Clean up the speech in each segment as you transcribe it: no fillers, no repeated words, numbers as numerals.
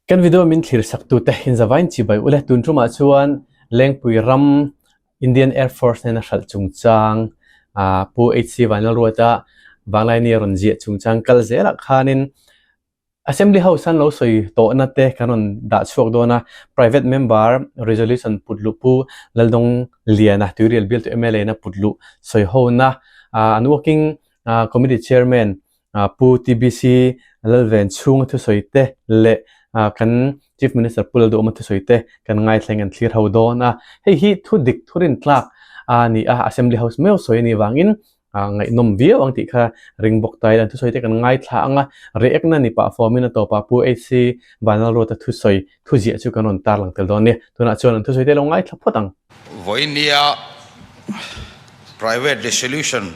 Kan video min thlir sak tute inzavain chibai ule tun tumah chuan Lengpui ram Indian Air Force nena hralh chungchang Pu HC Vanlalruata Vanglaini a rawn ziah chungchang kal zelah khanin Assembly House an lo sawi tawhna te kan rawn dah chhuak dawn a, Private Member Resolution put luh Pu Laldawng Liana Tuirial bialtu mla na put luh sawi hona an Working Committee Chairman Pu TBC Lalven chhunga thusawi te leh kan Chief Minister Pu Lalduhawma thusawi te kan ngaithleng kan thlir ho dawn a. Hei hi thu dik thu rintlak a ni a, Assembly House meuh sawi a nih vangin ngaihnawm viau ang tih kha ring bawk ta ila an thusawi te kan ngaithla ang a, react na ni pah fawmin a tawpah Pu HC Vanlalruata thusawi thuziah chu kan rawn tarlang tel dawn a ni. Tunah chuan an thusawi te lo ngaithla phawt ang. Vawinia Private Resolution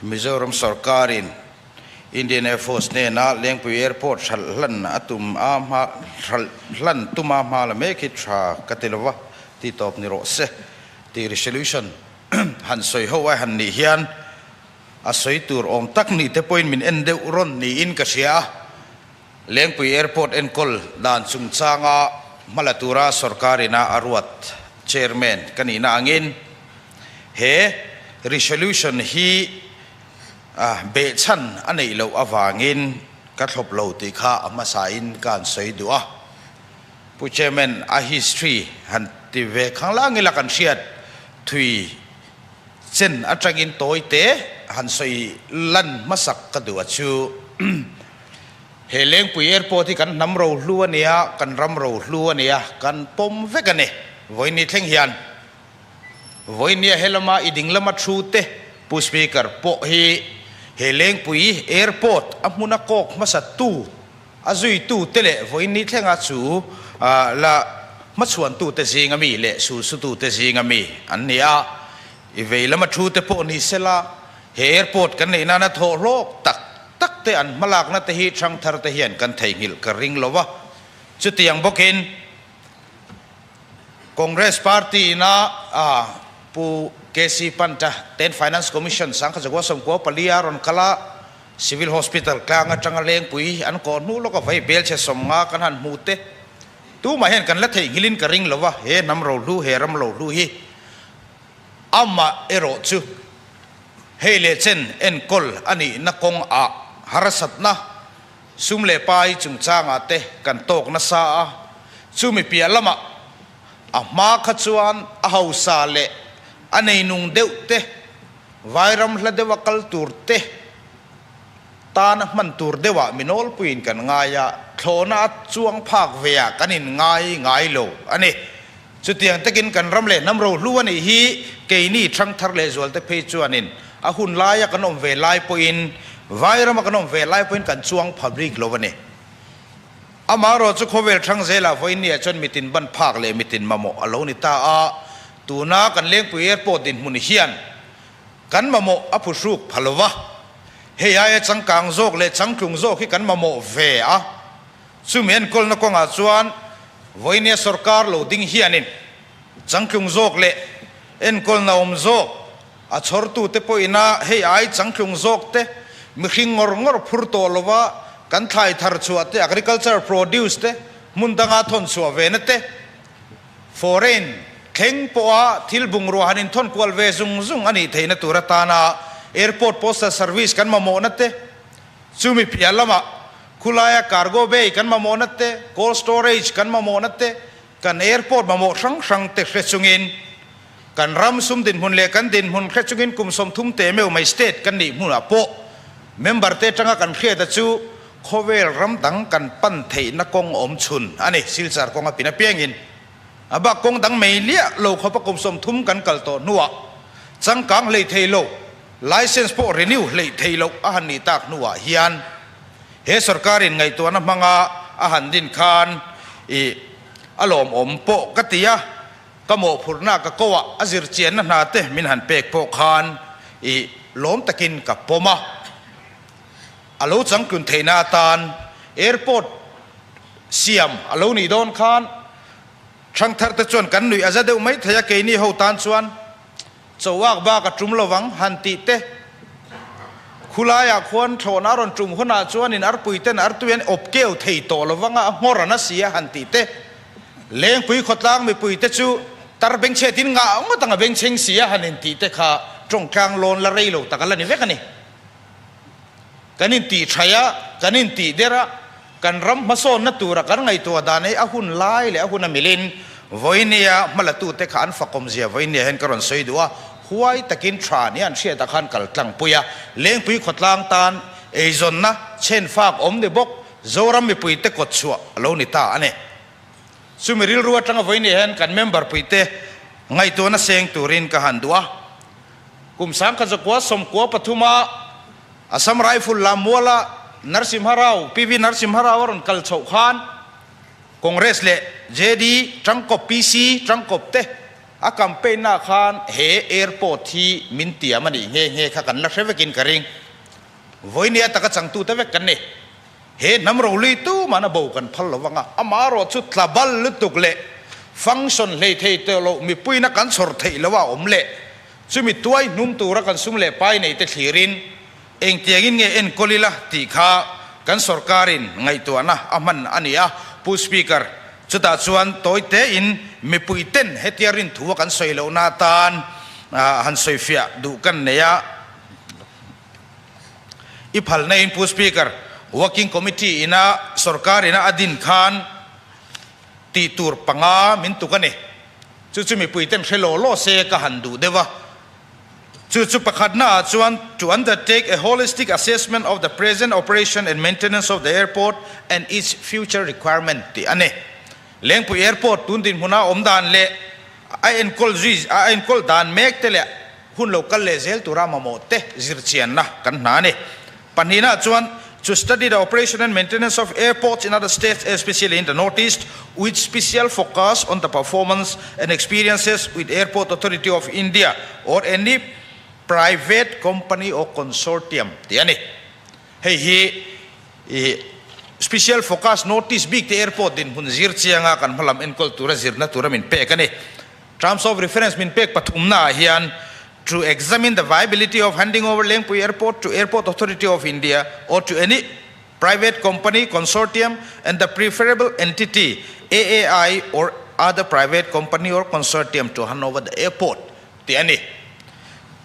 Mizoram sorkarin Indian Air Force hnena Lengpui Airport hralh hlan a tum a hma hralh hlan tuma hma la mek hi tha ka ti lova ti tawp ni rawh se tih resolution han sawi ho ai han nih hian a sawi tur awm tak nih te pawhin min en deuh rawn niin ka hria a. Lengpui Airport enkawl dan chungchanga hmala tura sorkarina a ruat Chairman ka nihna angin he resolution hi behchhan a neih loh avangin ka thlawp lo tih kha a hmasain ka han sawi duh a. Pu Chairman, a history han ti ve khanglang ila kan hriat thui chen atangin tawi te han sawi lan hmasak ka duh a chu. He Lengpui Airport hi kan hnam rohlu a nia, kan ram rohlu a nia, kan pawm vek a ni. Vawiini thleng hian vawiinia he lama i ding lama thu te Pu Speaker pawh hi he Lengpui Airport a hmuna kawk hmasa tu, a zuitu te leh vawiini thlenga chu la hmachhuantu te zinga mi leh sulsutu te zinga mi an ni a. I vei lama thu te pawh ni sela he airport kan neih nana thawh hlawk tak tak te an hmalakna te hi thangthar te hian kan theihnghilh ka ring lo va. Chutiang bawkin Congress party ina Pu KC Pant-a ten Finance Commission sangkhat zakua sawmkua palia rawn kal a, Civil Hospital tlang atanga lengpui an kawh hnu lawka vai belchhe sawmnga kan han hmu te tumah hian kan la theihnghilhin ka ring lo va, he hnam rohlu, he ram rohlu hi Amah erawh chu hei leh chen enkawl a nihna kawng ah harsatna, sum leh pai chungchangah te kan tawk nasa a, chumi piah lamah a hma kha chuan a hausa leh a neinung deuh te, vairam hla deuha kal tur te tana hman tur deuhah mi nawlpuiin kan ngai a, thlawhna a chuang phak ve ah kan inngai ngai lo a ni. Chutiang takin kan ram leh hnam rohlu a nih hi keini thangthar leh zualte phei chuanin a hun laia kan awm ve lai pawhin vai rama kan awm ve lai pawhin kan chuang pha bik lo a ni. Amaherawh chu khawvel thang zelah vawiinniah chuan mitin ban phak leh mitin mamawh a lo ni ta a, tuna kan Lengpui Airport dinhmun hian kan mamawh a phuhruk pha lo va, hei aia changkang zawk leh changtlung zawk hi kan mamawh ve a. Chumi enkawlna kawngah chuan vawinia sorkar lo ding hianin changtlung zawk leh enkawlna awm zawk a chhawrtute pawhina hei ai changtlung zawk te mihring ngawr ngawr phur tawh lova kan thlai thar chhuah te, agriculture produce te hmun danga thawn chhuah vena te, foreign thleng pawha thil bungrua han inthawn kual ve zung zung a nih theihna tur atana airport postal service kan mamawhna te, Chumi piah lamah khulaia cargo bay kan mamawhna te, cold storage kan mamawhna te, kan airport mamawh hrang hrang te hre chungin, kan ram sum dinhmun leh kan dinhmun hre chungin kum 30 te meuh mai state kan nih hmunah pawh member te atanga kan hriata chu khawvel ram dang kan pan theihna kawng awm chhun a ni. Silchar kawng a pin apiangin a bak kawng dang mai liah lo khawpa kum 30 kan kal tawh hnuah changkang hlei thei lo. License pawh renew hleih theih loh a han nih tak hnuah hian he sorkarin ngaihtuahna hmanga a han din khan i a lawmawm pawh ka ti a, ka mawhphurhna ka ko ah a zirchianna hna te min han pek pawh khan i lawm takin ka pawm a. A lo changtlun theihna atan airport siam a lo nih dawn khan thangthar te chuan kan nuih a za deuh mai thei a, keini ho tan chuan Chauak bak a tum lovang han tih te. Khulaiah khuan thlawhna a rawn tum hunah chuanin arpuiten artui an awp keu thei tawh lo vanga a nghawr a na si a han tih te. Lengpui khawtlang mipuite chu tar bengchhetin ngah ngawt ang a bengchheng si a han intih te kha tawngtlang lawn la rei lo tak a la ni vek a ni. Kan intih thaih a, kan intih der a, kan ram hmasawnna tura kan ngaihtuah dan hi a hun lai leh a hun a milin vawinia hmalatute kha an fakawmzia vawinia hian ka rawn sawi duh a, huai takin tha nia an hriatah khan kal tlangpui a, Lengpui khawtlang tan eizawnna chhenfak awm ni bawk Zoram mipuite kawt chhuah a lo ni ta a ni. Chumi rilru atanga vawinia hian kan member puite ngaihtuahna seng turin ka han duh a. Kum sangkhat zakua sawmkua pathuma Assam Rifle Lammuala Narsimha Rao, PV Narsimha Rao a rawn kal chhoh khan Congress leh JD tangkawp PC tangkawp te a campaign na khan he airport hi min tiam a nih nghe nghe kha kan la hre vekin ka ring. Vawinia taka changtute vek kan ni. He hnam roli tuman a bo kan phal lo vang a, amaherawh chu tla bal lutuk leh function hlei thei tawh loh mipuina kan chhawr theih loh a awm leh chumi tuai hnum tura kan sum leh pai nei te thlirin engtiangin nge enkawl ila tih kha kan sorkarin ngaihtuahna a hman a ni a, Pu Speaker, chutah chuan tawi tein mipui ten hetia rinthu a kan sawi lohna atan han sawifiah duh kan nei a. I phalna in Pu Speaker, Working Committee ina sorkar ina a din khan tih tur panga min tuk a ni. Chu chu mipui ten hre law law se ka han duh deuh a. Chu chu pakhatna ah chuan to undertake a holistic assessment of the present operation and maintenance of the airport and its future requirement tih a ni. Lengpui Airport tun dinhmuna awm dan leh a enkawl zui a enkawl dan mek te leh Hun lo kal leh zel tura mamawh te zirchianna kan hna a ni. Pahnihna chuan, To study the operation and maintenance of airports in other states especially in the North East with special focus on the performance and experiences with Airport Authority of India or any private company or consortium tih a ni. Hei hi i special focus North East bik te airport dinhmun zirchianga kan hmalam enkawl tura zirna tura min pek a ni. Terms of reference min pek pathumna ah hian To examine the viability of handing over Lengpui Airport to Airport Authority of India or to any private company, consortium and the preferable entity, AAI or other private company or consortium to hand over the airport tih a ni.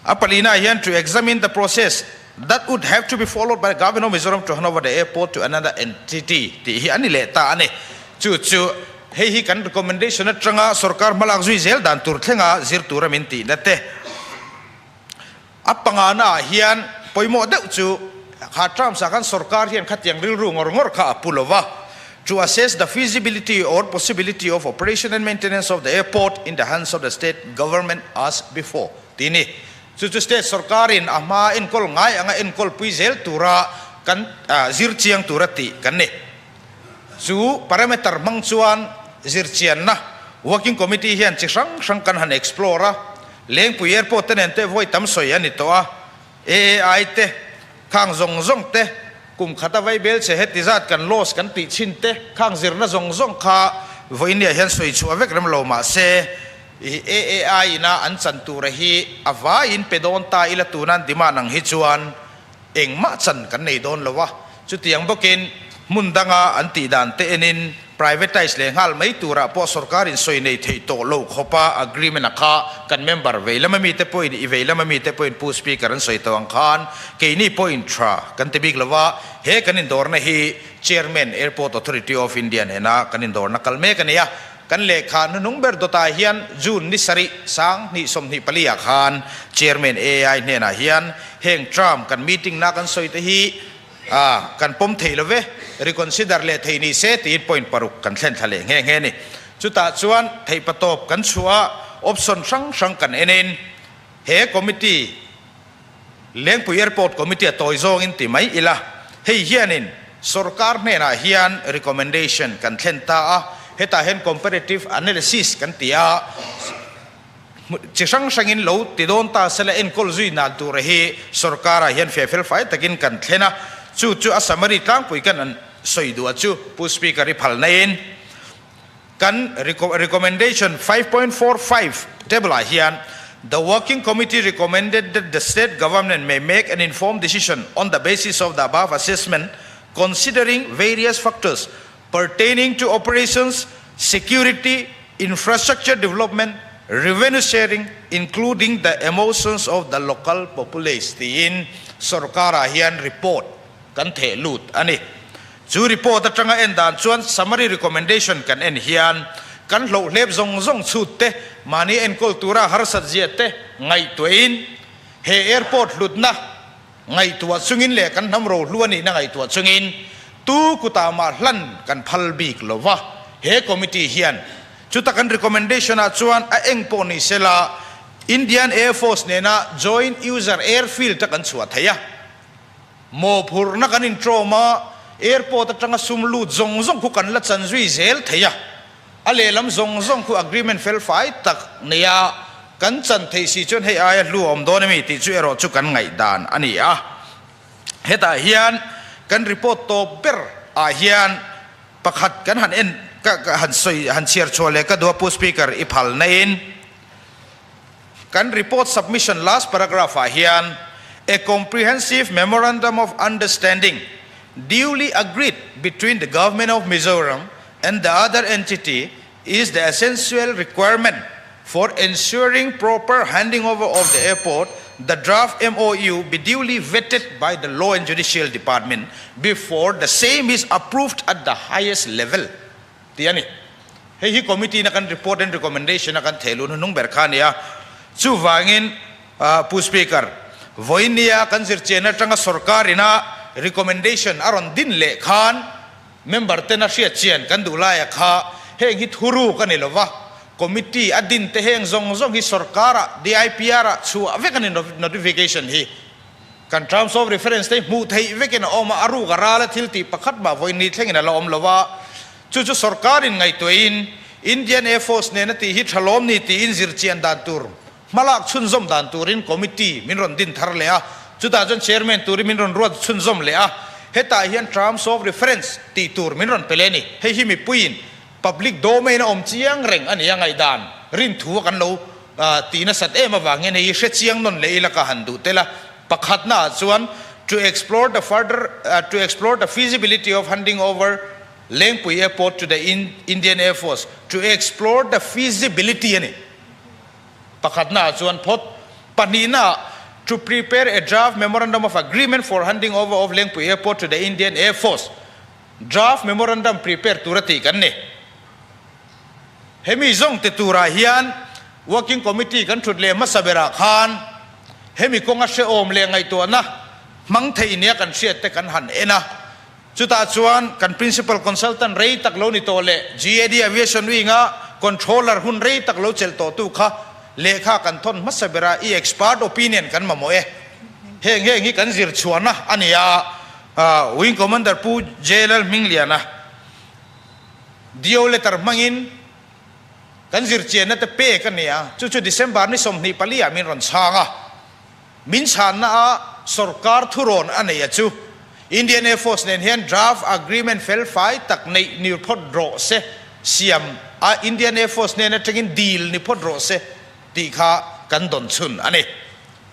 A palina ah hian To examine the process that would have to be followed by the Government of Mizoram to hand over the airport to another entity tih hi a ni leh ta a ni. Chu chu Hei hi kan recommendation atanga sorkar hmalak zui zel dan tur thlenga zir tura min tihna te. A pangana ah hian pawimawh deuh chu kha terms ah khan sorkar hian khatiang rilru ngawr ngawr kha a pu lo va, to assess the feasibility or possibility of operation and maintenance of the airport in the hands of the state government as before tih ni. Chu chu state sorkarin a hma enkawl ngai anga enkawl pui zel tura kan zir chiang tura tih kan ni. Chu parameter hmang chuan zirchianna Working Committee hian chi hrang hrang kan han explore a, Lengpui Airport te nen te vawi tam sawi a ni tawh a, AAI te, khang zawng zawng te, kum khata vai bel che heti zat kan loss kan tih chhin te, khang zirna zawng zawng kha vawinia hian sawi chhuah vek rem lo mah se, AAI ina an chan tura hi a vaiin pe dawn ta ila tunan demand ang hi chuan Engmah chan kan nei dawn lo a, chutiang bawkin hmun danga an tih dan te enin privatise leh nghal mai turah pawh sorkarin sawi nei thei tawh lo khawpa agreement a kha kan member vei lama mite pawhin i vei lama mite pawhin Pu Speaker an sawi tawh ang khan keini pawhin tha kan ti bik lo a, he kan indawrna hi Chairman Airport Authority of India nena kan indawrna kal mek a ni a. Kan lehkha hnuhnung ber dawtah hian June ni sarih sang hnih 24 ah khan Chairman AI hnenah hian heng term kan meeting na kan sawi te hi kan pawm thei lo ve, reconsider leh thei ni se tiin point paruk kan thlen thla leh nghe nghe a ni. Chutah chuan theihpatawp kan chhuah a, option hrang hrang kan enin he committee, Lengpui Airport Committee a tawi zawngin ti mai ila, hei hianin sorkar hnenah hian recommendation kan thlen ta a, hetah hian comparative analysis kan ti a, chi hrang hrangin lo ti dawn ta sela enkawl zui dan tura hi sorkarah hian fiah fel fai takin kan thlen a, chu chu a summary tlangpui kan an sawi duh a chu Pu Speaker i phal naiin. Kan recommendation 5.45 table ah hian The working committee recommended that the state government may make an informed decision on the basis of the above assessment considering various factors pertaining to operations, security, infrastructure development, revenue sharing including the emotions of the local populace tiin sorkar-ah hian report kan theh lut a ni. Chu report atanga en dan chuan summary recommendation kan en hian kan hlohhlep zawng zawng chhut te, mahni enkawl tura harsat zia te ngaihtuahin he airport hlutna ngaihtuah chungin leh kan hnam rohlu a nihna ngaihtuah chungin tu kutah mah hlan kan phal bik lo va, he committee hian chuta kan recommendation ah chuan a eng pawh ni sela Indian Air Force nena joint user airfield a kan chhuah thei a. Mawhphurhna kan intrawm a, airport atanga sum lut zawng zawng khu kan la chan zui zel thei a, a lehlam zawng zawng khu agreement fel fai tak nei a kan chan theih si chuan hei aia hlu a awm dawn emi tih chu erawh chu kan ngaihdan a ni a. Hetah hian kan report tawp ber ah hian pakhat kan han en ka han sawi han chhiar chhuah leh ka duh a Pu Speaker i phal na in. Kan report submission last paragraph ah hian A comprehensive memorandum of understanding duly agreed between the Government of Mizoram and the other entity is the essential requirement for ensuring proper handing over of the airport, the draft MOU be duly vetted by the Law and Judicial Department before the same is approved at the highest level. Tih a ni. Hei hi committee in a kan report and recommendation a kan theh luh hnuhnung ber kha a ni a. Chuvangin Pu Speaker, vawinia kan zirchian atanga sorkar ina recommendation a rawn din leh khan member tena hriat chian kan duh laia kha heng hi thuruk a ni lova, committee a din te heng zawng zawng hi sorkar-ah DIPR-ah chhuah vek a ni notification hi. Kan terms of reference te hi hmuh theih vekin a awm a, a ruk a ral a thil tih pakhat mah vawiin ni thlengin a la awm lo a. Chu chu sorkarin ngaihtuahin Indian Air Force nena tih hi tha lawm ni tiin zirchian dan tur, hmalak chhunzawm dan turin committee min rawn din thar leh a, chutah chuan chairman turin min rawn ruat chhunzawm leh a. Hetah hian terms of reference tih tur min rawn pe leh a ni. Hei hi mipuiin public domain a awm chiang reng a ni a, ngaihdan rinthu a kan lo tih nasat em avang hian hei hi hre chiang nawn leh ila ka han duh tel a. Pakhatna ah chuan to explore the further to explore the feasibility of handing over Lengpui Airport to the Indian Air Force to explore the feasibility a ni. Pakhatna ah chuan phawt. Pahnihna ah to prepare a draft memorandum of agreement for handing over of Lengpui Airport to the Indian Air Force draft memorandum prepare tur a tih kan ni. Hemi zawng ti turah hian Working Committee kan thut leh hmasa berah khan hemi kawnga hrehawm leh ngaihtuahna hmang thei nia kan hriat te kan han en a. Chutah chuan kan Principal Consultant rei tak lo ni tawh leh GAD Aviation Wing-a Controller hun rei tak lo chelh tawhtu kha lehkha kan thawn hmasa berah i expert opinion kan mamawh e. Heng heng hi kan zir chhuahna a ni a, Wing Commander Pu JLL Hmingliana. Dio letter hmangin kan zirchianna te pek a ni a, chu chu December ni 24 ah min rawn chhang a. Min chhanna a sorkar thurawn a nei a chu Indian Air Force nen hian draft agreement fel fai tak neih ni phawt rawh se, siam a Indian Air Force hnen atangin dil ni phawt rawh se tih kha kan dawn chhun a ni.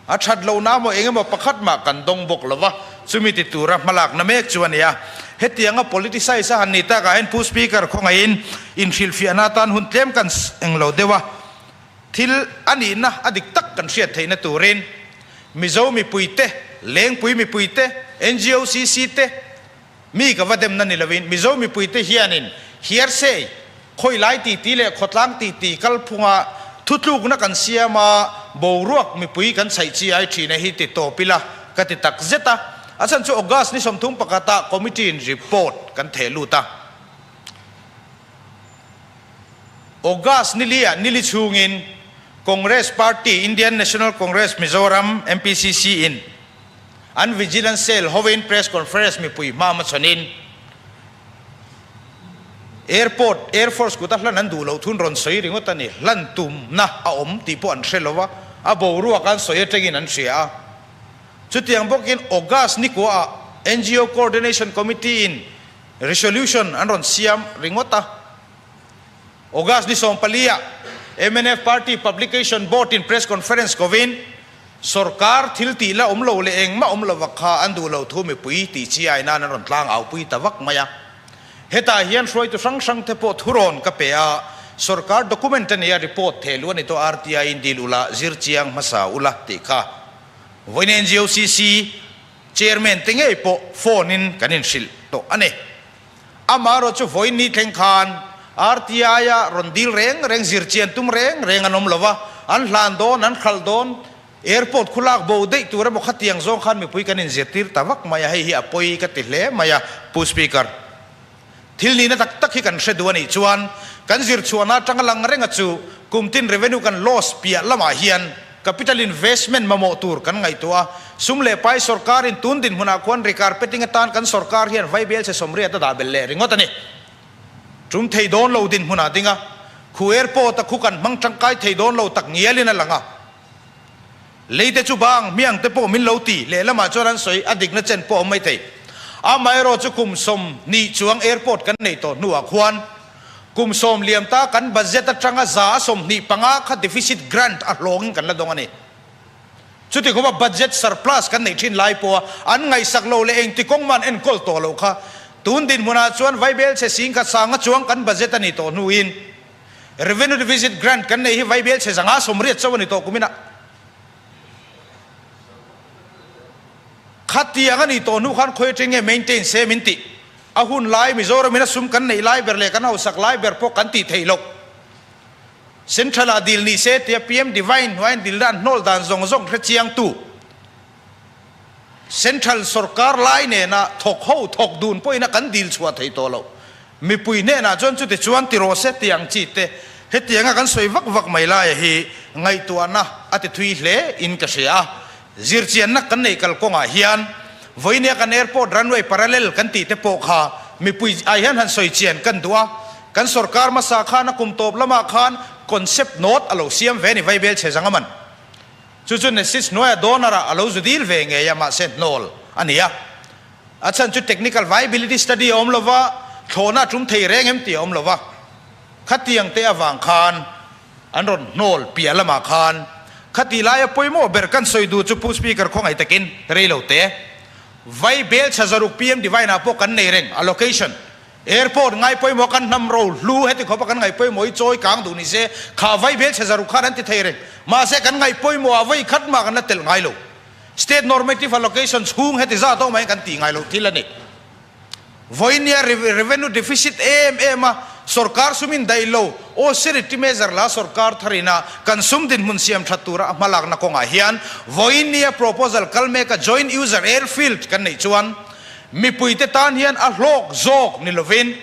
A that lohna maw eng emaw pakhat mah kan dawng bawk lo va, chumi ti tura hmalakna mek chu a ni a. Hetianga politicise a han ni takah hian Pu Speaker khawngaihin inhrilhfiahna atan hun tlem kan eng lo deuh a, thil a nihna a dik tak kan hriat theihna turin Mizo mipuite, Lengpui mipuite, NGOCC te, Mi ka va demna ni lovin Mizo mipuite hianin hiarsei, khawilai titi leh khawtlang titi kalphunga thutlukna kan siam a, boruak mipui kan chhaih chi ai thina hi ti tawp ila ka ti tak zet a. A chhan chu August ni 31 ah committee in report kan theh lut a. August ni li ah nili chhungin Congress Party, Indian National Congress Mizoram, MPCC, in An Vigilance Cell hovin press conference mipui hma hmachhanin Airport Air Force kuta hlan an duh loh thun rawn sawi ringawt a ni. Hlan tumna a awm tih pawh an hre lo va, a boruak an sawi atangin an hria a. Chutiang bawkin August nikuaah NGO Coordination Committee in resolution an rawn siam ringawt a. August ni 14 ah. Mnf Party Publication Board in Press Conference kovin Sorkar thil tih la awm lo leh engmah awm lova kha an duh lo thu mipui tih chi ai nan an rawn tlang au pui ta vak mai a. Hetah hian hruaitu hrang hrang te pawh thurawn ka pe a, sorkar document a nia report theh luh a ni tawh RTI in dil ula zir chiang hmasa ula tih kha vawiin NGOCC Chairman te ngei pawh phone in kan inhrilh tawh a ni. Amaherawh chu vawiin ni thleng khan RTI a rawn dil reng reng zir chian tum reng reng an awm lo va, an hlan dawn, an hralh dawn, airport khu lak bo daih tur emaw khatiang zawng khan mipui kan inzirtir ta vak mai a, hei hi a pawi ka ti hle mai a, Pu Speaker. Thil nihna tak tak hi kan hre duh a nih chuan kan zir chhuahna atanga lang renga chu kum tin revenue kan loss piah lamah hian capital investment mamawh tur kan ngaihtuah a, sum leh pai sorkarin tun dinhmunah khuan recarpeting atan kan sorkar hian vaibel chhe sawmriat a dah belh leh ringawt a ni. Tum thei dawn lo dinhmunah ding a, khu airport a khu kan hmang tangkai thei dawn lo tak ngialin a lang a. Lei te chu bang hmiang te pawh min lo ti, lehlamah chuan an sawi a dikna chen pawh a awm mai thei. Amaherawh chu kum 20 chuang airport kan neih tawh hnuah khuan kum sawm liam ta kan budget atanga za a 25 kha deficit grant a hlawngin kan la dawng a ni. Chuti khawpa budget surplus kan neih thin lai pawha an ngaihsak lo leh engti kawng mah an enkawl tawh loh kha tun dinhmunah chuan vaibel chhe sing khat sanga chuang kan budget a ni tawh hnuin Revenue Deficit Grant kan neih hi vaibel chhe zanga 80 chauh a ni tawh kuminah. Khatiang a ni tawh hnu khan khawi atang nge maintain se min tih. A hun lai Mizoram in a sum kan neih lai ber leh kan hausak lai ber pawh kan tih theih loh. Central ah dil ni se tia PM Divine hnuaiin dilna an hnawl dan zawng zawng hre chiang tu Central sorkar lai nena thawk ho thawk dun pawhin a kan dil chhuah thei tawh loh. Mipui hnenah chuan chuti chuan ti rawh se tih ang chi te hetianga kan sawi vak vak mai laia hi ngaihtuahna a ti thui hle in ka hria a. Zirchianna kan nei kalkawngah hian vawinia kan airport runway parallel kan tih te pawh kha mipui ah hian han sawi chian kan duh a. Kan sorkar hmasa khan a kum tawp lamah khan concept note a lo siam ve a ni vaibel chhe zanga man. Chu chu Nesis hnuaia donor ah a lo zu dil ve ngei a, mahse hnawl a ni a. A chhan chu technical viability study a awm lo va, thlawhna a tum thei reng em tih a awm lo va. Khatiang te avang khan an rawn hnawl piah lamah khan khati laia pawimawh ber kan sawi duh chu Pu Speaker khawngaih takin rei lo te. Vai bel chha zaruk PM Divine ah pawh kan nei reng, allocation. Airport ngai pawimawh kan hnam ro hlu heti khawpa kan ngaih pawimawh hi chawi kang duh ni se, kha vai bel chhe zaruk khan an ti thei reng. Mahse kan ngaih pawimawh ah vawi khat mah kan la telh ngai lo. State normative allocation chhung heti zat awm ah hian kan tih ngai loh thil a ni. Vawinia revenue deficit em em a, sorkar sum in daih lo, austerity measure la sorkar thar ina kan sum dinhmun siam that tura a hmalakna kawngah hian vawinia proposal kal meka joint user airfield kan neih chuan Mipuite tan hian a hlawk zawk ni lovin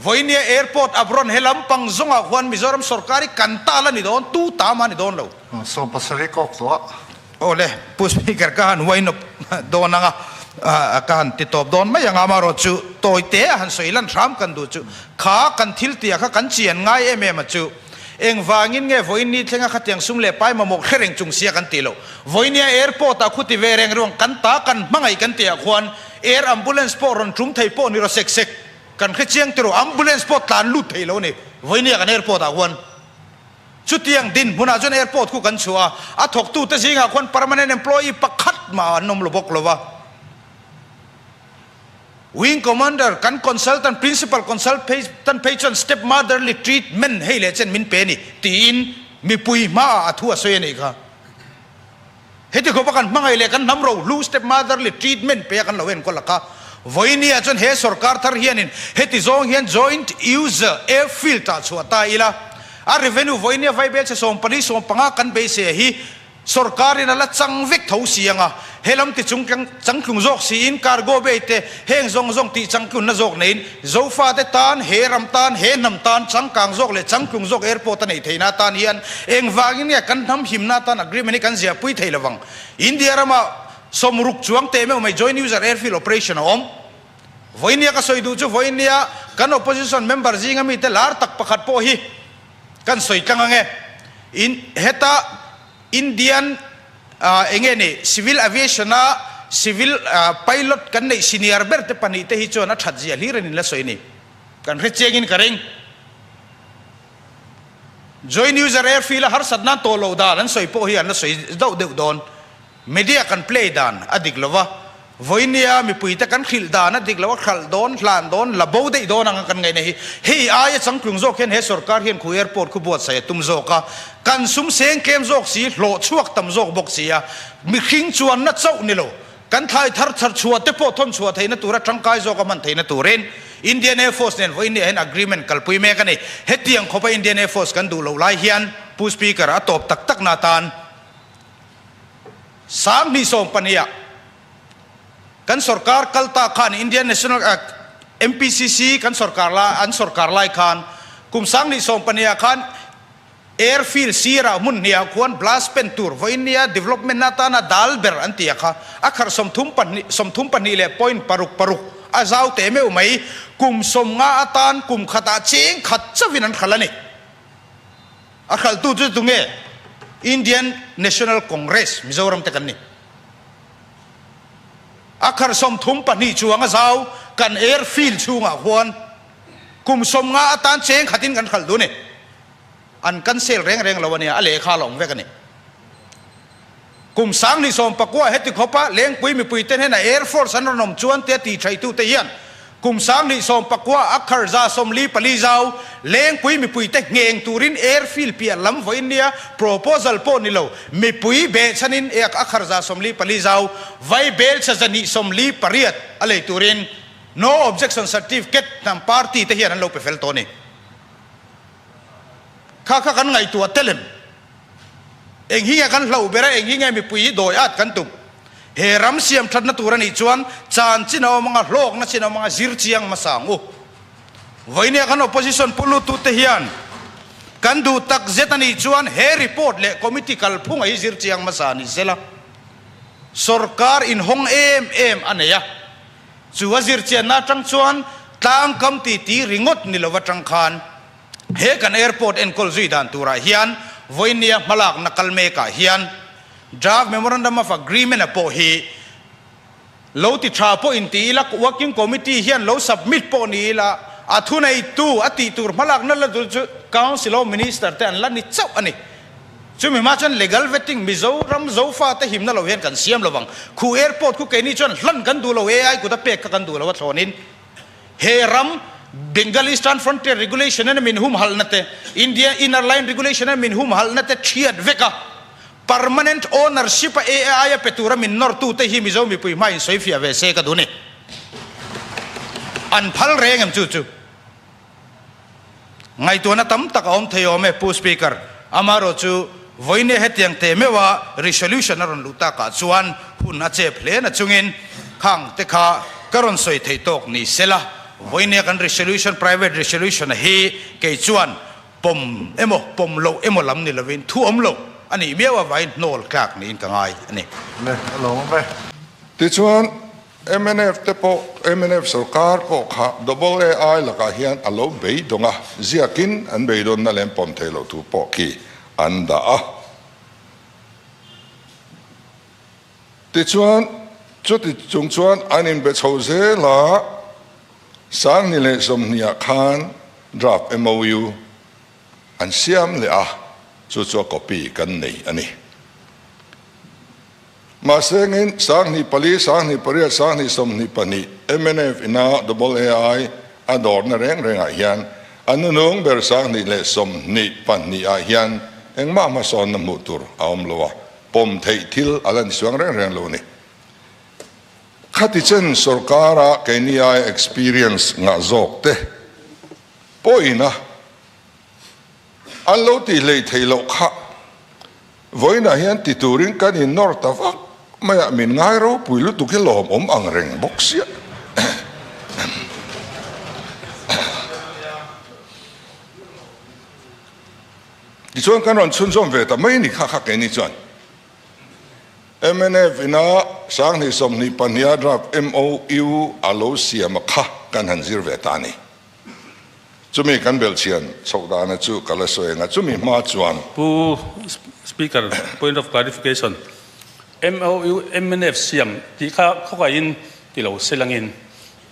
vawinia airport a rawn he lampang zawngah khuan Mizoram sorkar hi kan tal a ni dawn, tu ta mah a ni dawn lo. 70 kawk tawh. Aw le, Pu Speaker ka han wind up dawn anga ka han ti tawp dawn mai anga amaherawh chu tawi te a han sawi lan hram kan duh chu kha kan thil tia kha kan chian ngai em em a chu engvangin nge vawiin ni thlenga khatiang sum leh pai mamawh hre reng chung sia kan tih loh. Vawinia airport ah khuti ve reng ruang kan ta kan hmangaih kan tih ah khuan air ambulance pawh rawn tum thei pawh ni rawh sek sek kan hre chiang tiraw ambulance pawh tlan lut thei lo a ni vawinia kan airport ah khuan chutiang dinhmun ah chuan airport khu kan chhuah a a thawk tu te zingah khuan permanent employee pakhat mah an awm lo bawk lo va. Wing Commander, kan consultant, principal consultant phei chuan step motherly treatment hei leh chen min pe a ni tiin mipui hmaah a thu a sawi a nih kha. Heti khawpa kan hmangaih leh kan hnam rohlu step motherly treatment pe a kan lo enkawl a kha. Vawinia chuan he sorkar thar hianin heti zawng hian joint user airfield ah chhuah ta ila a revenue vawinia vaibel chhe 14 15 kan beisei hi Sorkarin a la chang vek tho si ang a, he lam ti chung changtlung zawk siin cargo bay te heng zawng zawng tih changtlunna zawk neiin Zofate tan, he ram tan, he hnam tan changkang zawk leh changtlung zawk airport a neih theihna atan hian engvangin nge kan hnam himna atan agreement hi kan ziahpui thei lovang. India rama 60 chuang teh meuh mai joint user airfield operation a awm. Vawinia ka sawi duh chu vawinia kan opposition member zinga mite lar tak pakhat pawh hi Kan sawi tlang ange. In heta Indian enge ni civil aviation a civil pilot kan neih senior ber te pahnih te hi chuan a that zia hlir an in la sawi a ni. Kan hre chiang in ka ring. Joint User Airfield a harsat nan tawh loh dan an sawi pawh hi an la sawi dauh deuh dawn. Media kan play dan a dik lo va, vawinia mipuite kan hrilh dan a dik lo a, hralh dawn, hlan dawn, la bo daih dawn anga kan ngaihna hi hei aia changtlung zawk hian he sorkar hian khu airport khu buatsaih a tum zawk a, kan sum seng tlem zawk si, hlawh chhuak tam zawk bawk si a, mihring chuanna chauh ni lo, kan thlai thar chhar chhuah te pawh thawn chhuah theihna tura tangkai zawk a hman theihna turin Indian Air Force nen vawinia hian agreement kalpui mek a ni. Hetiang khawpa Indian Air Force kan duh loh lai hian Pu Speaker a tawp tak tak na atan 2020 ah kan sorkar kal ta khan Indian National MPCC kan sorkar lai an sorkar lai khan kum 2020 ah khan Airfield sirah hmun hniah khuan blast pen tur vawinia development atana dal ber an ti a kha a kharh 32 32 leh point paruk paruk a zau teh meuh mai kum 50 atan kum khatah cheng khat chauhin an hralh a ni. A hralhtu chu tunge? Indian National Congress Mizoram te kan ni. A kharh 32 chuang a zau kan airfield chhungah khuan kum 50 atan cheng khatin kan hralh duh a ni. An cancel reng reng lo a nia, a lehkha a la awm vek a ni. Kum 2019 heti khawpa Lengpui mipuite hnena Air Force an rawn awm chuan tia ti thaitute hian kum 2019 a kharza 44 zau Lengpui mipuite ngheng turin airfield piah lam vawiin nia proposal pawh ni lo mipui behchhanin a kharza 44 zau vai belchha 148 a lei turin No Objection Certificate hnam party te hian an lo pe fel tawh a ni. Kha kha kan ngaihtuah tel em? Eng hi nge kan hlauh ber a, eng hi nge mipui hi dawi at kan tum? He ram siam thatna tur a nih chuan chan chin a awm anga, hlawkna chin a awm anga, zir chiang hmasa ang u. Vawinia kan opposition pu luttute hian kan duh tak zet a nih chuan he report leh committee kalphunga hi zir chiang hmasa ni sela, sorkar inhawng em em a nei a. Chu a zir chianna atang chuan tlangkam titi ringawt ni lo atang khan he kan airport enkawl zui dan turah hian vawinia hmalakna kal mekah hian Draft Memorandum of Agreement a pawh hi lo ti tha pawh in ti ila, Working Committee hian lo submit pawh ni ila a thuneitu a tih tur hmalakna la tur chu Council of Minister te an la ni chauh a ni. Chumi hma chuan legal vetting Mizoram Zofa te himna lo hian kan siam lo vang. Khu airport khu keini chuan hlan kan duh lo, AI kut a pek kha kan duh lo a thlawnin he ram Bengal Eastern Frontier Regulation in a min humhalhna te, India Inner Line Regulation in a min humhalhna te thiat vek a, permanent ownership a AI a pe tura min nawr tu te hi Mizo mipui hma in sawi fiah ve se ka duh ni. An phal reng em chu chu. Ngaihtuahna tam tak a awm thei awm e Pu Speaker. Amaherawh chu vawinia hetiang teh meuha resolution a rawn luh takah chuan hun a chep hle na chungin khang te kha ka rawn sawi theih tawk ni sela vawinia kan resolution private resolution a hi kei chuan pawm emaw pawm loh emaw lam ni lovin thu awm lo a nih miau avangin hnawl tlak niin ka ngai a ni. Le a lo awm e. Tichuan Mnf te pawh, mnf sorkar pawh kha Double AI lakah hian a lo beidawng a, ziakin an beidawnna lem pawm thei loh thu pawh khi an dah a. Tichuan, chuti chung chuan an inbe chho zel a, 2020 ah khan draft MOU an siam leh a, chu chu a copy kan nei a ni. Mahse ngin 2004, 2008, 2022 mnf ina Double AI a dawrna reng rengah hian a nunung ber 2022 ah hian engmah hmasawnna hmuh tur a awm lo a, pawm theih thil a la ni chuang reng reng lo a ni. Khati chen sorkara keini ai experience ngah zawk te pawhin a an lo tih hleih theih loh kha. Vawiinah hian ti turin kan innawr ta vak mai a, min ngai ropui lutuk hi lawmawm ang reng bawk sia. Tichuan kan rawn chhunzawm ve ta mai ni kha kha keini chuan mnf ina 2022 a draft MOU a lo siam a kha kan han zir ve ta a ni. Chumi kan belhchian chhoh dana chu ka la sawi ang a, chumi hma chuan. Pu Speaker, point of clarification, MOU mnf siam tih kha khawngaihin ti lo se langin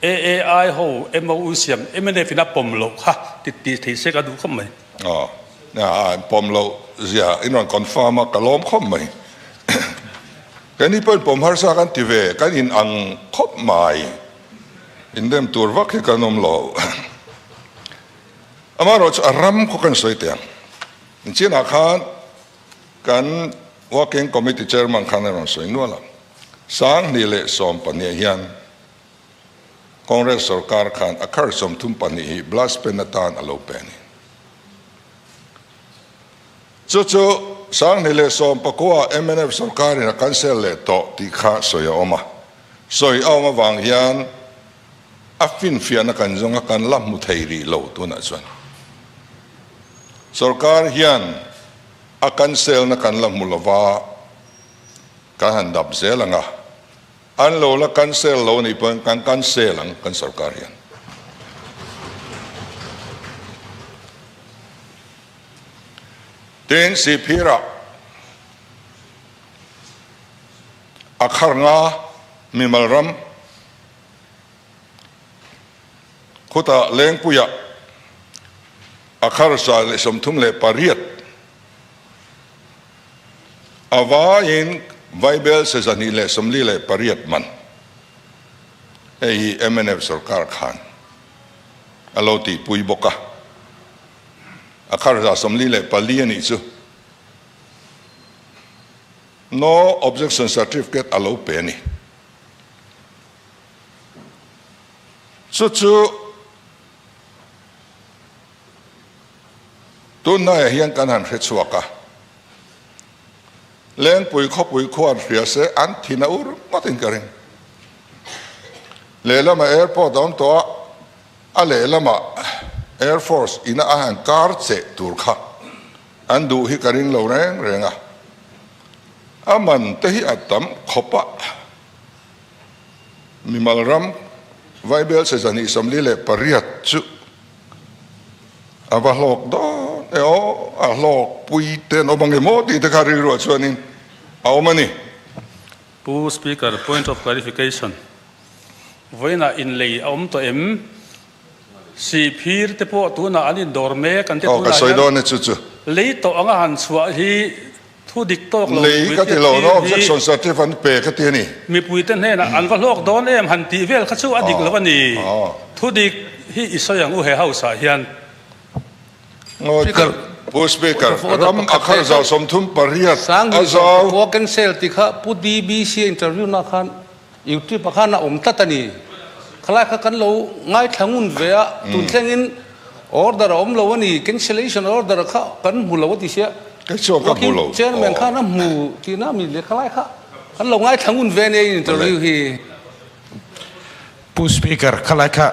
AAI ho MOU siam mnf in a pawm loh kha ti tih theih se ka duh khawp mai. Aw. A pawm loh zia in rawn confirm a, ka lawm khawp mai. Keini pawhin pawm harsa kan ti ve, kan in ang khawp mai. Indem tur vak hi kan awm lo. Amaherawhchu a ram khaw kan sawi teh ang. Chinah khan kan Working Committee Chairman khan a rawn sawi nual a, 2012 ah hian Congress sorkar khan a khar 32 hi blast pen atan a lo pe a ni. Chu chu 2019 ah mnf sorkarin a cancel leh tawh tih kha sawi a awm a. Sawi a awm avang hian a finfiahna kan zawng a, kan la hmu thei rih lo tunah chuan. Sorkar hian a cancel na kan la hmu lova, kan han dap zel ang a. An lo la cancel lo nih pawhin kan cancel ang kan sorkar hian. Tin, Sihphirah a khar nga mimal ram khutah Lengpuiah a khar 138 A vaiin Vaibel se 248 man hei hi mnf sorkar khan a lo tihpui bawk a, a khar 144 a nih chu No Objection Certificate a lo pe a ni. Chu chu. Tunhnaiah hian kan han hre chhuak a, Lengpui khawpui khuan hria se an thin a ur ngawtin ka ring. Lehlamah airport a awm tawh a, a lehlamah Air Force ina a han kar cheh tur kha an duh hi ka ring lo reng reng a, a man te hi a tam khawp a. Mimal ram Vaibel se 248 chu A va hlawk dawn e aw, a hlawk pui te an awm ang em aw tih te kha rilruah chuanin a awm a ni. Pu Speaker, point of clarification, vawiinah inlei a awm tawh em? Sihphir te pawh tunah an indawr mek an ti tunah hian. Aw, ka sawi dawn e chu chu. Lei tawh anga han chhuah hi Thu dik tawk lo Lei ka ti lo, no objection certif an pe ka ti a ni. Mipuite hnenah an va hlawk dawn em han tih vel kha chu a dik lo a ni. Thu dik hi i sawi ang u he house ah hian. Speaker, Pu Speaker, ram a khar zau 38 a zau. Khua cancel tih kha Pu DBC interview na khan YouTube ah khan a awm tlat a ni. Khalai kha kan lo ngaithla ngun ve a, tun thlengin order a awm lo a ni, cancellation order kha kan hmu lo a ti sia. Kei chuan ka hmu lo. Chairman khan a hmu tihna mi le khalai kha kan lo ngaithla ngun ve a nia interview hi. Pu Speaker, khalai kha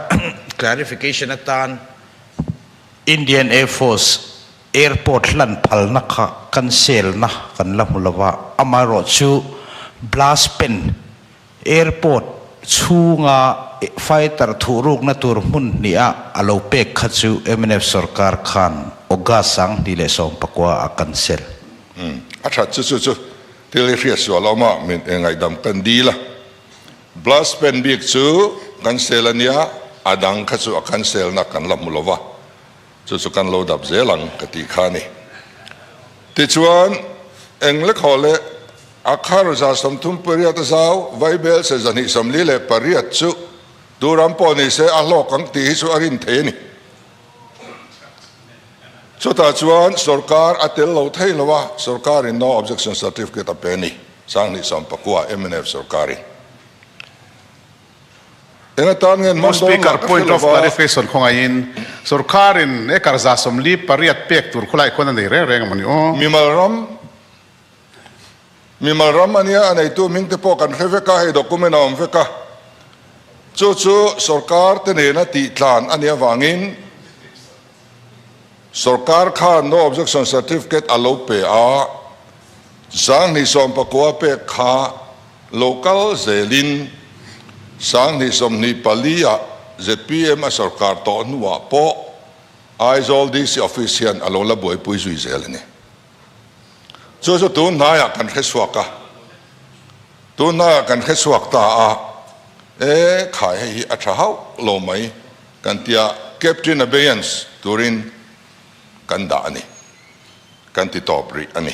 clarification atan Indian Air Force Airport hlan phalna kha cancel na kan la hmu lo a, amaherawhchu blast pen airport chhunga fighter thuhrukna tur hmun hniha a lo pek kha chu mnf sorkar khan August 2019 a cancel. Umm a that chu chu chu thil hi hriat sual a awm a, min ngaihdam kan dil a, blast pen bik chu cancel a nia, a dang kha chu a cancel na kan la hmu lo va. Chu chu kan lo dap zel ang ka tih kha a ni. Tichuan, eng lekhaw leh a khar 38 a zau, Vaibel se 248 chu duram pawh ni se a hlawk ang tih hi chu a rin thei a ni. Chutah chuan sorkar a tel lo thei lo a, sorkarin no objection certificate a pe a ni, 2019 mnf sorkarin. Eng atan nge an Pu hman dawn lah Speaker, ka hre point lo of va. clarification khawngaihin sorkarin acre 48 pek tur khulai khuan a nei reng reng a maw ni aw? Mimal ram, Mimal ram a nia, a neitu hming te pawh kan hre vek a, hei document a awm vek a. Chu chu sorkar te nena tih tlan a nih avangin sorkar khan no objection certificate a lo pe a, 2019 pek kha Lo kal zelin 2024 ah zpm a sorkar tawh hnuah pawh Aizawl DC Office hian a lo la buaipui zui zel a ni. Chu chu tun hnaiah kan hre chhuak a, tun hnaiah kan hre chhuak ta a, e khai hei hi a tha hauh lo mai kan tia Captain Abeyance turin kan dah a ni. kan ti tawp rih a ni.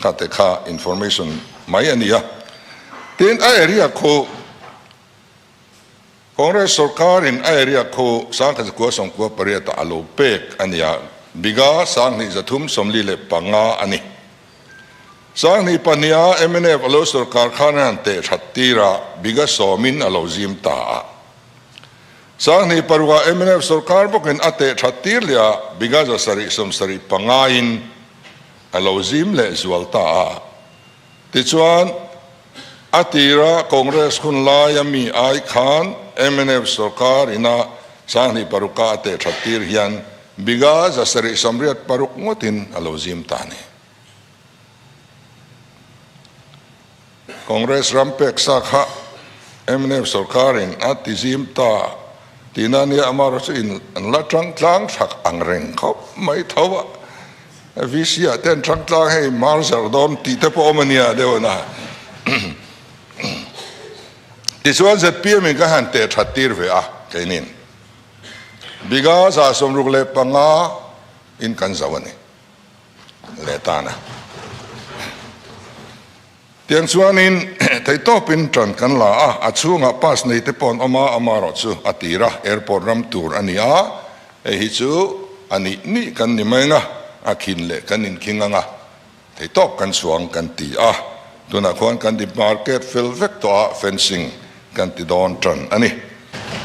Kha te kha information mai a ni a. Tin, a area khu Congress sorkarin a area khu 1998 ah a lo pek a ni a, biga 2335 a ni. 2002 ah mnf a lo sorkar khan an han teh that tir a, biga sawmin a lo zim ta a. 2006 ah mnf sorkar bawkin a teh that tir leh a, biga 775 in a lo zim leh zual ta a. Tichuan, a tira Congress hun laia mi ai khan mnf sorkar ina 2006 a teh that tir hian biga 786 ngawtin a lo zim ta a ni. Congress ram pek sa kha mnf sorkarin a ti zim ta tihna a nia, amaherawhchu in an la tang tlang thak ang reng khawp mai tho a, VC ah te an tang tlang hei mar zarh dawn tih te pawh awm a nia deuh a na. Tichuan zpm in ka han teh that tir ve a keinin biga 65 in kan zo a ni. leh tan a. Tiang chuanin theihtawpin ṭan kan la a, a chhungah pass nei te pawh an awm a, amaherawhchu a tir a, airport ram tur a ni a, hei hi chu a nih nih kan ni mai ang a, a khin leh kan inkhing ang a, theihtawp kan chhuang kan ti a, tunah khuan kan ti market fel vek tawh a, fencing kan ti dawn ṭan a ni.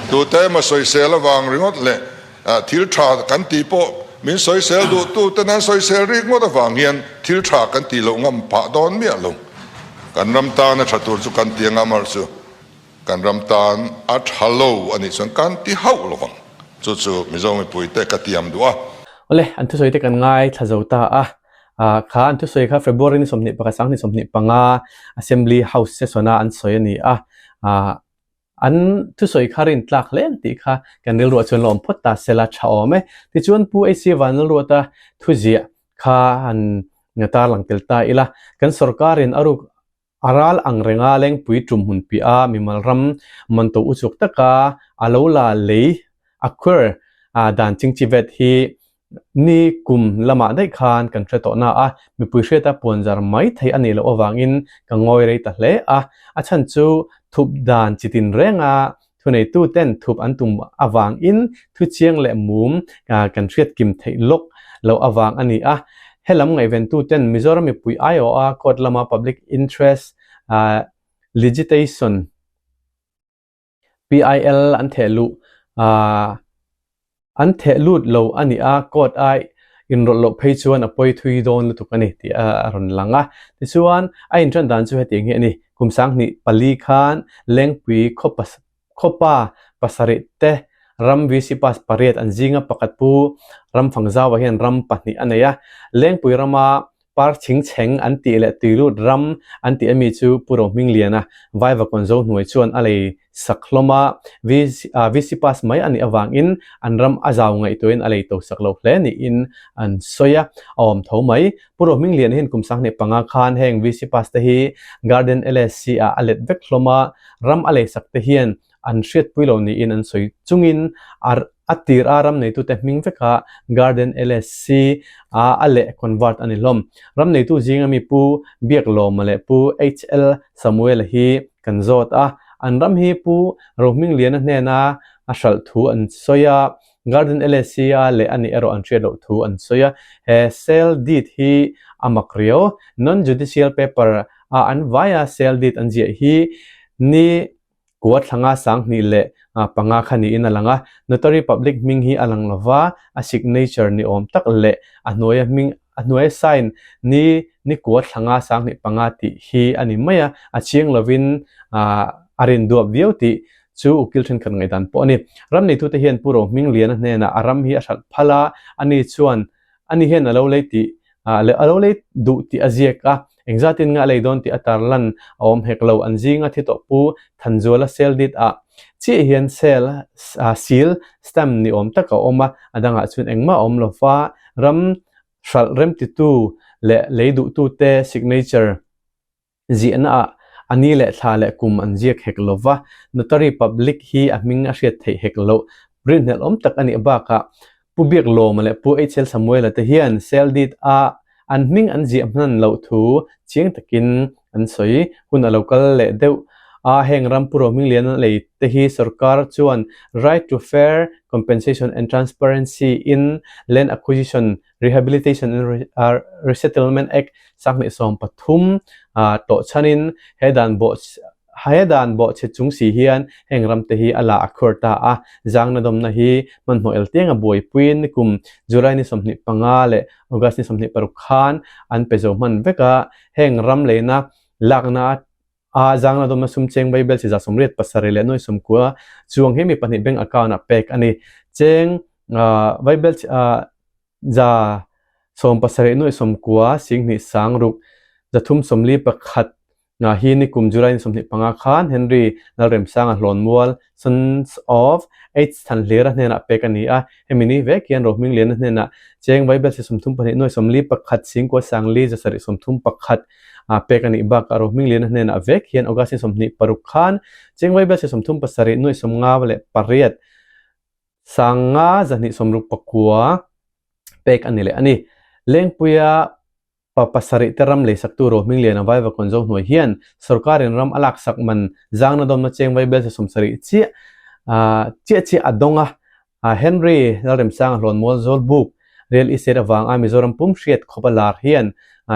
Tute emaw sawisel avang ringawt leh thil ṭha kan tih pawh min sawisel duhtuten an sawisel rik ngawt avang hian thil ṭha kan tih loh ngam phah dawn miah lo. Kan ram tan a ṭha tur chu kan ti anga mar chu kan ram tan a ṭha lo a nih chuan kan ti hauh lo vang. Chu chu Mizo mipuite ka tiam duh a. Awle, an thusawi te kan ngaithla zo ta a. Kha an thusawi kha February ni 21 2025 Assembly House session-a an sawi a ni a. An thusawi kha rin tlak hle ang tih kha kan rilruah chuan la awm phawt ta se la tha awm e. Tichuan Pu AC Vanlalruata thuziah kha han tarlang tel ta ila, kan sorkarin a ruk a ral ang renga Lengpui tum hmun piah a mimal ram manto uchuk taka a lo la lei a queer dan chingchivet hi Ni kum lamah daih khan kan hre tawh na a, mipui hriata puanzar mai thei a nih loh avangin ka ngawi rei ta hle a. A chhan chu thup dan chi tin renga thuneituten thup an tum avangin thu chiang leh mum kan hriat kim theih lawk loh avang a ni a. Helam ngaihventuten Mizoram mipui aiawha court lama public interest ligitation, PIL an theh luh an theh lut lo a nih a, court a inrawlh loh phei chuan a pawi thui dawn lutuk a ni tih a rawn lang a. Tichuan, a inṭan dan chu hetiang hi a ni, kum 2004 khan Lengpui khawpa pasarih te ram VC pass pariat an zinga pakhat Pu Ramfangzaua hian ram pahnih a nei a, Lengpui rama Par chhingchheng an tih leh tuilut ram an tih ami chu Pu Rohmingliana Vaivakawn zo hnuai chuan a lei sak hlawm a, VC pass mai a nih avangin an ram a zau ngaihtuahin a lei to sak lo hle niin an sawi a, a awm tho mai. Pu Rohmingliana hian kum 2005 khan heng VC pass te hi Garden LSC ah a let vek hlawm a, ram a lei sak te hian an hriatpui lo niin an sawi chungin a a tir a ram neitute hming veka Garden LSC a a leh convert a ni hlawm. Ram neitu zinga mi Pu Biaklawma leh Pu HL Samuela hi kan zawt a, an ram hi Pu Rohmingliana hnena a hralh thu an sawi a, Garden LSC a leh a nih erawh an hriat loh thu an sawi a. He sale deed hi a mak riau, non-judicial paper a an vaia sale deed an ziah hi ni Kua thlanga 2005 kha niin a lang a, Notary Public hming hi a lang lo va, a signature ni awm tak leh a hnuaia hming a hnuaia sign ni ni kua thlanga 2005 tih hi a ni mai a, a chiang lovin a rin duap viau tih chu ukil thenkhat ngaihdan pawh a ni. Ram neitute hian Pu Rohmingliana hnenah a ram hi a hralh phal a, ani chuan ani hian a lo lei tih leh a lo lei duh tih a ziak a, engzatin nge a lei dawn tih a tarlan a awm hek lo. An zinga thi tawh Pu Thanzuala sale deed ah chiah hian sale seal stamp ni awm tak a awm a, a dangah chuan engmah a awm lo va, ram hralh remtitu leh lei duhtute signature Ziahna ah a ni leh thla leh kum an ziak hek lo va, Notary Public hi a hming a hriat theih hek loh. Rinhlelh awm tak a nih bakah Pu Biaklawma leh Pu HL Samuela te hian sale deed a An hming an ziah hman loh thu chiang takin an sawi. Hun a lo kal leh deuh a, heng ram Pu Rohminglian a lei te hi sorkar chuan Right to Fair Compensation and Transparency in Land Acquisition, Rehabilitation and Resettlement Act 2013 tawh chhanin he dan bawh He dan bawhchhe chung si hian heng ramte hi a la a khur ta a, zangna dawmna hi hmanhmawh el tianga buaipuiin nikum July ni 25 leh August ni 26 khan an pe zo hman vek a, heng ram leina lakna a zangna dawmna sum cheng Baibel chi 87 leh 90 chuang hi mi pahnih bank account ah pek a ni. Cheng Baibel 17 nuai 90 singhnih sang ruk 341 Nga hi nikum July ni 25 khan Henry Lalremsanga Hlawnmual, Sons of H Thanhlira hnenah pek a ni a. Hemi ni vek hian Rohmingliana hnenah cheng Vaibelsi 32 nuai 41 singkua sangli 7 31 pek a nih bakah Rohmingliana hnenah vek hian August ni 26 khan cheng Vaibelsi 37 nuai 58 sanga 269 pek a ni leh a ni. Lengpuia Pa pasarih te ram leisaktu Rohmingliana Vaivakawn zo hnuai hian sorkarin ram a laksak man zangna dawmna cheng Vaibel se 70 chiah chiah chiah a dawng a. Henry Lalremsanga Hlawnmual Zawlbuk Real Estate avanga Mizoram pum hriat khawp a lar hian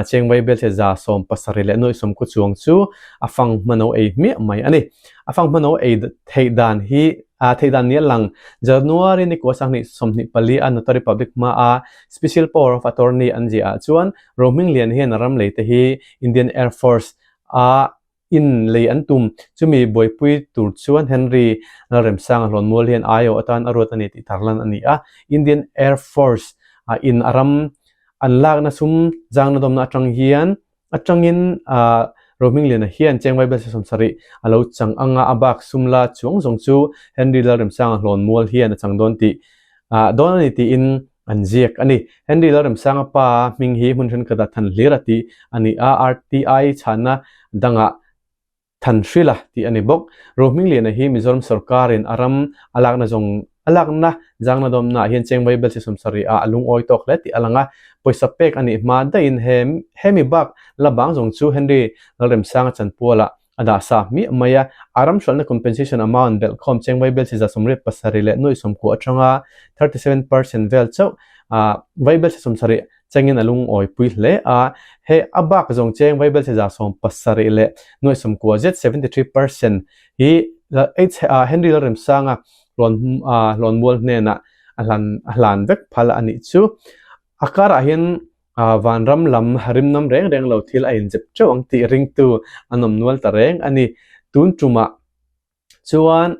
cheng Vaibel se 70 leh nuai 90 chuang chu a fang hmano ei hmiah mai a ni. A fang hmano ei theih dan hi theih dan ni a lang. January ni kua 2024 a Notary Public hmaa Special Power of Attorney an ziah ah chuan Rohminglian hian a ram lei te hi Indian Air Force a in lei an tum. Chumi buaipui tur chuan Henry Lalremsanga Hlawnmual hian aiawh atan a ruat a ni tih tarlan a ni a. Indian Air Force a in a ram an lakna sum zangna dawmna atang hian Atangin Rohmingliana hian Cheng Vaibel 70 a lo chang anga a bak sum la chuang zawng chu Henry Lalremsanga Hlawnmual hian a chang dawn tih dawn a ni tiin an ziak a ni. Henry Lalremsanga pa hming hi hmun thenkhatah Thanhlir a tih a ni a, RTI chhanna dangah Thanhrila tih a ni bawk. Rohmingliana hi Mizoram sorkarin a ram a lakna zawng a lakna zangna dawmnaah hian Cheng Vaibel chi 70 ah a lungawi tawk hle tih a lang a. Pawisa pek a nih hma daihin he hemi bak la bang zawng chu Henry Lalremsanga chanpualah a dah sa hmiah mai a. A ram hralhna compensation amount belhkhawm Cheng Vaibel chi 87 leh nuai 90 atanga 37% vel chauh Vaibel chi 70 Chengin a lungawi pui hle a, he a bak zawng cheng Vaibelchhe 70 leh nuai 90 zet, 73%, hi Henry Lalremsanga Hlawnmual hnenah a hlan a hlan vek phal a nih chu. A karah hian vanram lam rimnam reng reng lo thil a inzep teuh ang tih ringtu an awm nual ta reng a ni. Tun tumah chuan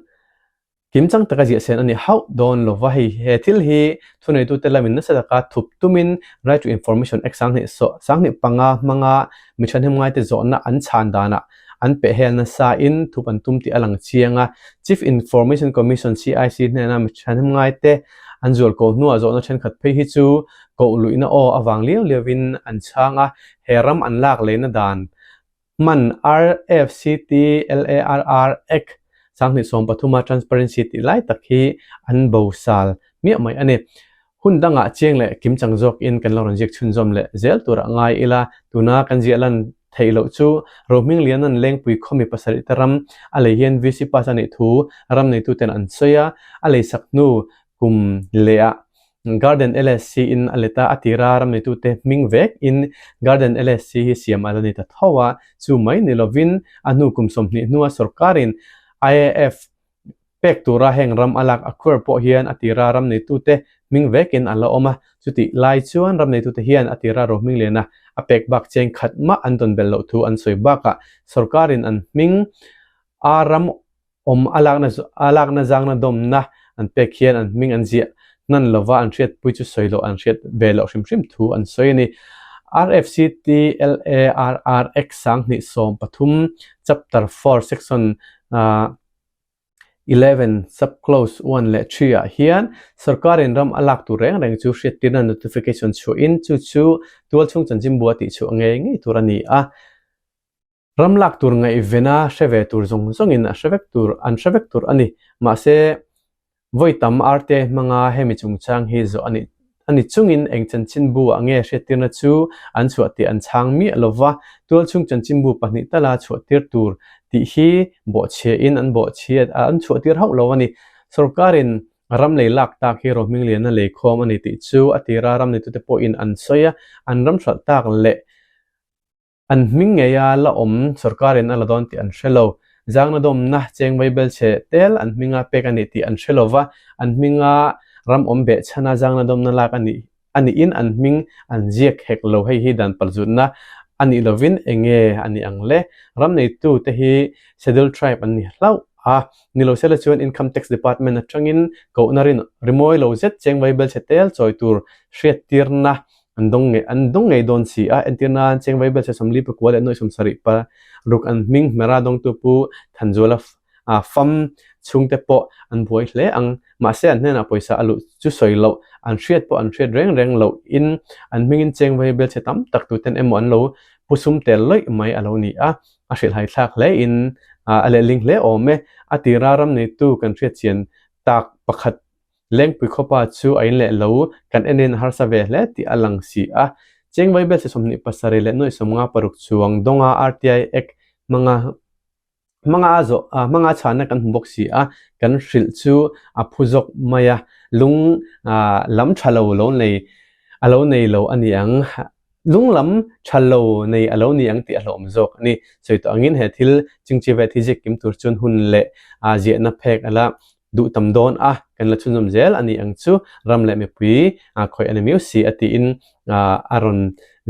Kimchang taka ziah sen a ni hauh dawn lo va, hei he thil hi thuneitute lamin nasa taka thup tumin Right to Information Act 2015 hmanga mi thahnem ngaite zawhna an chhan danah an pehhel nasa in thup an tum tih a lang chiang a. Chief Information Commission, CIC, hnena mi thahnem ngaite an zual ko hnuah zawhna thenkhat phei hi chu koh luihna aw avang liau liauin an chhang a, he ram an lak lehna dan Hman RFCTLARR Act 2013 a transparency tih lai tak hi an bo sal miah mai a ni. Hun dangah chiang leh kimchang zawkin kan lo rawn ziak chhunzawm leh zel turah ngai ila, tuna kan ziah lan theih loh chu Rohmingliana'n Lengpui khawmi pasarih te ram a lei hian VC pass a nih thu ram neituten an sawi a, a leisak hnu kum lehah Garden LSC in a let a, a tira ram neitute hming vek in Garden LSC hi siam a la ni ta tho a, chu mai ni lovin a hnu kum 20 hnua sorkarin IAF pek tura heng ram a lak a khuar pawh hian a tira ram neitute hming vek in a la awm a, chutih lai chuan ram neitute hian a tira ro hming lena a pek bak cheng khat mah an dawn belh loh thu an sawi bakah sorkarin an hming a ram awm a lakna a lakna zangna dawmna an pek hian an hming an ziah hnan lova an hriatpui chu sawi loh an hriat ve loh hrim hrim thu an sawi a ni. RFCTLARRX 2013 Chapter 4 Section 11 Sub-Clause 1 leh 3 ah hian sorkarin ram a lak tur reng reng chu hriattirna notification chhuahin chu chu tualchhung chanchinbua tih chhuah ngei ngei tur a ni a. Ram lak tur ngaihvena hre ve tur zawng zawngin a hre vek tur an hre vek tur a ni. Mahse, vawi tam RTI hmanga hemi chungchang hi zawh a nih a ni chungin eng chanchinbu ah nge hriattirna chu an chhuah tih an chhang miah lo va, tualchhung chanchinbu pahnih tala chhuahtir tur tih hi bawhchhiahin an bawhchhiat an chhuahtir hauh lo a ni. Sorkarin ram lei lak tak hi Rohmingliana leikhawm a ni tih chu a tira ram neitute pawhin an sawi a, an ram hralh tak leh An hming ngeia la awm sorkarin a la dawn tih an hre lo. Zangna dawmna cheng vaibel chhe tel an hminga pek a nih tih an hre lo va, an hminga ram awm beh chhana zangna dawmna lak a nih a nihin an hming an ziak hek lo. Hei hi dan palzutna a nih lovin eng nge a nih ang le? Ram neitu te hi Scheduled Tribe an ni hlauh a, ni lo sela chuan Income Tax Department atangin kohna rin rimawi lo zet cheng vaibel chhe tel chawi tur hriattirna An dawng ngei an dawng ngei dawn si a, entir nan Cheng Vaibel che 40 pakua leh nuaih 70 paruk an hming hmera dawngtu Pu Thanzuala fam chhungte pawh an buai hle ang. Mahse an hnenah pawisa a luh chu sawi loh, an hriat pawh an hriat reng reng loh in an hmingin Cheng Vaibel che tam tak tuten emaw an lo pu sum tel lawih mai a lo ni a, a hrilhhai thlak hle in a lehling hle awm e. A tira ram neitu kan hriat chian tak pakhat Lengpui khawpa chu a in leh lo, kan enin a harsa ve hle tih a lang si a. Cheng Vaibel se 27 leh nuaih 56 chuang dawnga RTI Act hmanga hmanga a zawh hmanga a chhanna kan hmu bawk si a, kan hrilh chu a phu zawk mai a, lung lam tha lo lo nei a lo nei lo a ni ang. Lung lam tha lo nei a lo ni ang tih a hlawm zawk a ni. Sawi tawh angin he thil chingchi vet hi ziak kim tur chuan hun leh ziahna phek a la duh tam dawn a, kan la chhunzawm zel a ni ang chu, ram leh mipui khawih a ni miau si a tiin a rawn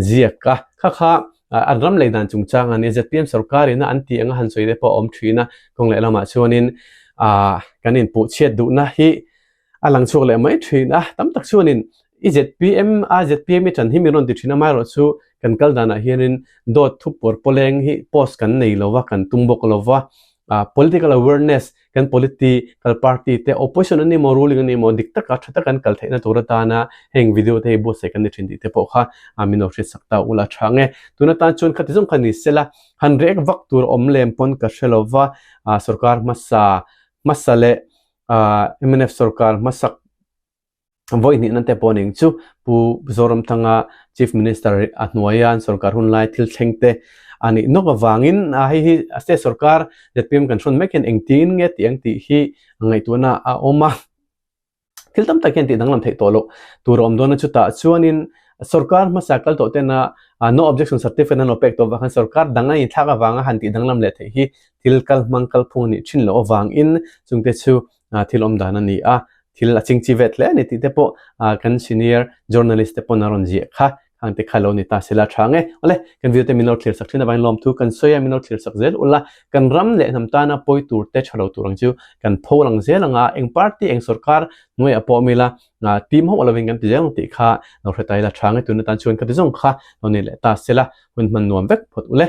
ziak a. Kha kha an ram lei dan chungchang a ni, zpm sorkarin a an tih anga han sawi te pawh a awm thin a, kawng leh lamah chuanin kan inpuh chhiat duhna hi a lang chhuak leh mai thin a, tam tak chuanin i zpm a zpm i ṭan hi min rawn ti thin a, amaherawhchu kan kal danah hianin dawt thu pawr pawleng hi post kan nei lo va, kan tum bawk lo va, political awareness kan political party te opposition an ni maw ruling an ni maw dik taka tha taka an kal theihna tur atana heng video te hi buatsaih kan ni thin tih te pawh kha min lo hriatsak ta ula tha ang e. Tun atan chuan khati zawng kha ni sela han rek vak tur awm lem pawn ka hre lova sorkar hmasa hmasa leh mnf sorkar hmasak Vawi hnihna te pawh ning chu Pu Zoramthanga Chief Minister a hnuaia an sorkar hun lai thil thleng te a nih nawk avangin hei hi state sorkar zpm kan hrawn mek hian engtin nge tih ang tih hi ngaihtuahna a awm a. Thil tam tak hian tih danglam theih tawh loh tur a awm dawn a chutah chuanin sorkar hmasa kal tawh tena no objection certificate an lo pek tawh vang khan sorkar dang a inthlak avanga han tih danglam leh theih hi thil kal hmang kalphung a nih thin loh avangin chungte chu thil awm dan a ni a, thil a chingchi vet hle a ni tih te pawh kan senior journalist te pawn a rawn ziah kha, khang te kha lo ni ta sela tha ang e. Awle, kan video te min lo thlir sak thin avangin lawmthu kan sawi a, min lo thlir sak zel ula, kan ram leh hnam tana pawi tur te tha lo tur ang chu kan pho lang zel ang a, eng party eng sorkar hnuaiah pawh awm ila team ho lovin kan ti zel ang tih kha lo hre ta ila tha ang e, tun atan chuan ka ti zawng kha lo ni leh ta sela, hun hman nuam vek phawt ule.